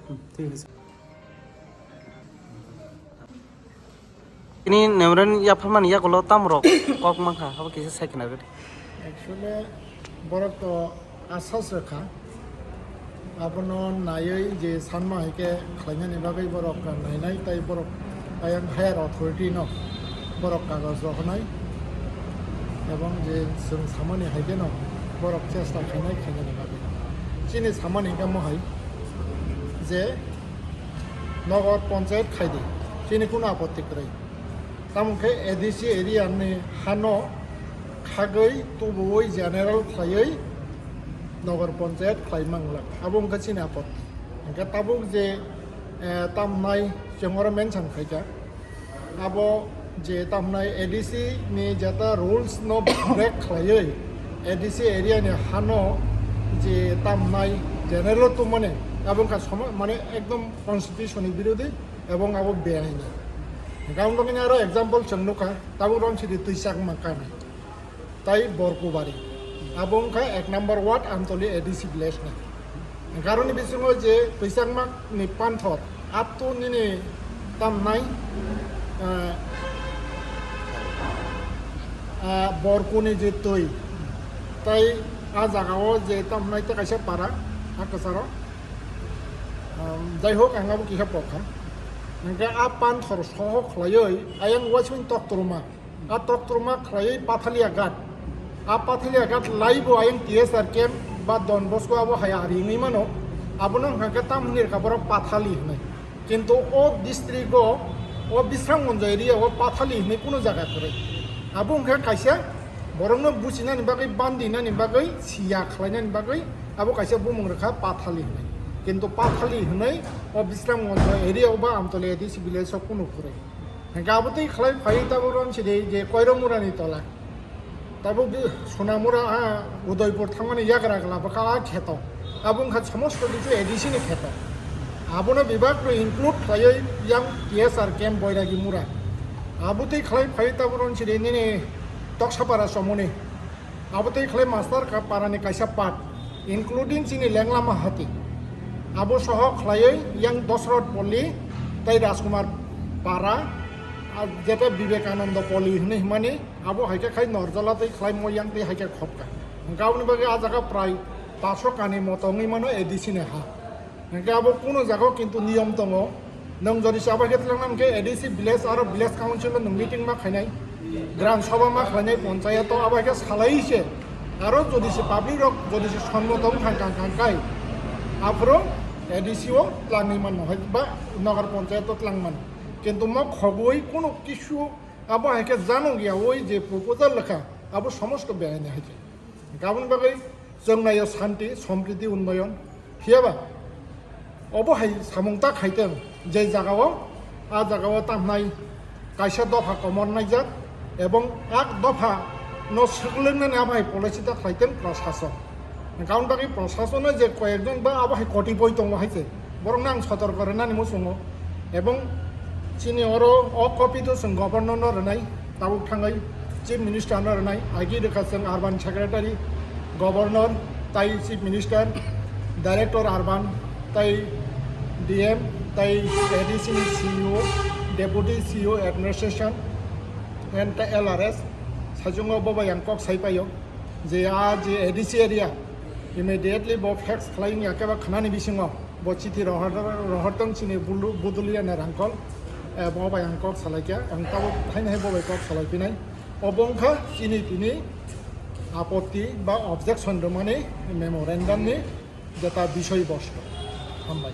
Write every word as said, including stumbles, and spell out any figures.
Thik ase. Ini memorandum yapharmani yagulo tamrok kok mankha, abo kisa sai khna rwdi. Actually, borok to asas rwkha. Abono naiwi je sanma hai khe khlainani bagwi borok nainai, tai borok ayang higher authority no borok kagoj rohornai, ebong je chwng samani hai khe no borok chesta khainai khainani bagwi. Chini samani hwnkhe mohai je Nogor Panchayat khaidi, chini kunu apotti kwrwi. Tamo khe A D C area ni hano khagwi tubuwi general khlaiwi Nogor Panchayat khlai manglak, abo wngkha chini apotti. Hwnkhe tabuk je, eh, tamnai chwng oro mention khaikha, abo je tamnai A D C ni jeta rules no break khlaiwi A D C area ni hano je tamnai general tongmani, abo wngkha somo-, mane ekdom constitution ni birodhi ebong abo beaini. Hwnkhe aboni bagwi aro example chwng nukha, tabuk Ramsidi Twichakma kami. Tai Borkubari. Abo wngkha ek number ward Amtoli A D C village ni. Hwnkhe aroni bisingo je Twichakma ni panthor, up to nini tamnai, ah, ah, Borkuni je twi, tai a jagao je tamnai tei kaisa para, a kwcharo. Um, jai hok, ang abo kisa pokha. Hwnkhe a panthor soho khlaiwi ayang uaisukni toktruma. A toktruma khlaiwi Pathalia Ghat. A Pathalia Ghat laibo ayang T S R camp ba Don Bosco abo hai ari wngwi mano. Abono hwnkha khe tam hwnwi rwkha borok Pathali hwnwi. Kintu o district o, o Bisramganj area o Pathali hwnwi kunu jaga kwrwi. Abo hwnkha kaisa borokno buchinani bagwi, bandinani bagwi, siya khlainani bagwi abo kaisa bumung rwkha Pathali hwnwi. Kintu Pathali hwnwi o Bisramganj area o ba Amtoli A D C village o kunu kwrwi. Hwnkhe abo twi khlai phai tabuk Ramsidi je Koiromura ni tola. Tabuk bi Sonamura, ah, Udaipur thangmani yagra gla bwkha a kheto. Abo wngkha somosto kichu A D C ni kheto. Abono bebak rw include khlaiwi yang T S R camp Boiragi mura. Abo twi khlai phai tabuk Ramsidi nini Toksapara somoni. Abo tei khlai master ka parani kaisa part, including chini Lenglama hati. Abo soho khlaiwi yang Dosrot Poli tei Rajkumar Para, a, jeta Vivekananda Poli hwnwi hwnmani, abo hai khe khai Norjala tei khlai mo yang tei hai khe khopka. Hwnkhe aboni bagwi a jaga prai paso kani moto wngwi mano A D C ni ha. Hwnkhe abo kuno jaga o kintu niyom tongo. Nwng jodi se abo khe tlangnang khe A D C village aro village council o nwng meeting ma khainai, gram sabha ma khlainai, ponchayat o abo khe salai se. Aro jodi se public rok jodi se sonmoto wng kha kang kang kai, aphuru A D C o tlangwi mano hai ba nogar ponchayat o tlang mano. Kintu mo khogwi kuno kisu abo hai khe janok yaui je proposal lekha abo somosto beaini hai khe. Aboni bagwi chwng naio santi, sompriti, unnoyon. Phiyaba obo hai samung ta khaiteng, je jagao, a jagao tamhnai kaisa dopha komor naijak, ebong a dopha no swklengnani abo hai policy ta khlaiteng prosason. Aboni bagwi prosasono je koyekjon ba abo hai kotipoi tongo hai se, borokno ang sotorko rwnani muchungo. Ebong chini oro o copy to chwng governor no rwnai. Tabuk thangwi Chief Minister no rwnai, agi rwkha chwng Urban Secretary, Governor, tai Chief Minister, Director Urban, tai D M, tai A D C ni C E O, Deputy C E O Administration and tai L R S, sajungo bo bai ang kok sai paio je a je A D C area immediately bo fax khlai wngya khe ba khnani bisingo. Bo chithi rohor, rohortong chini bulu-, Budulia ni rangkol, eh, bo bai ang kok salai kha, ang tabuk haino hai bo bai kok salai phinai. Obo wngkha chini tini apotti ba objection rwmani memorandum ni jeta bisoi bosto. Hambai.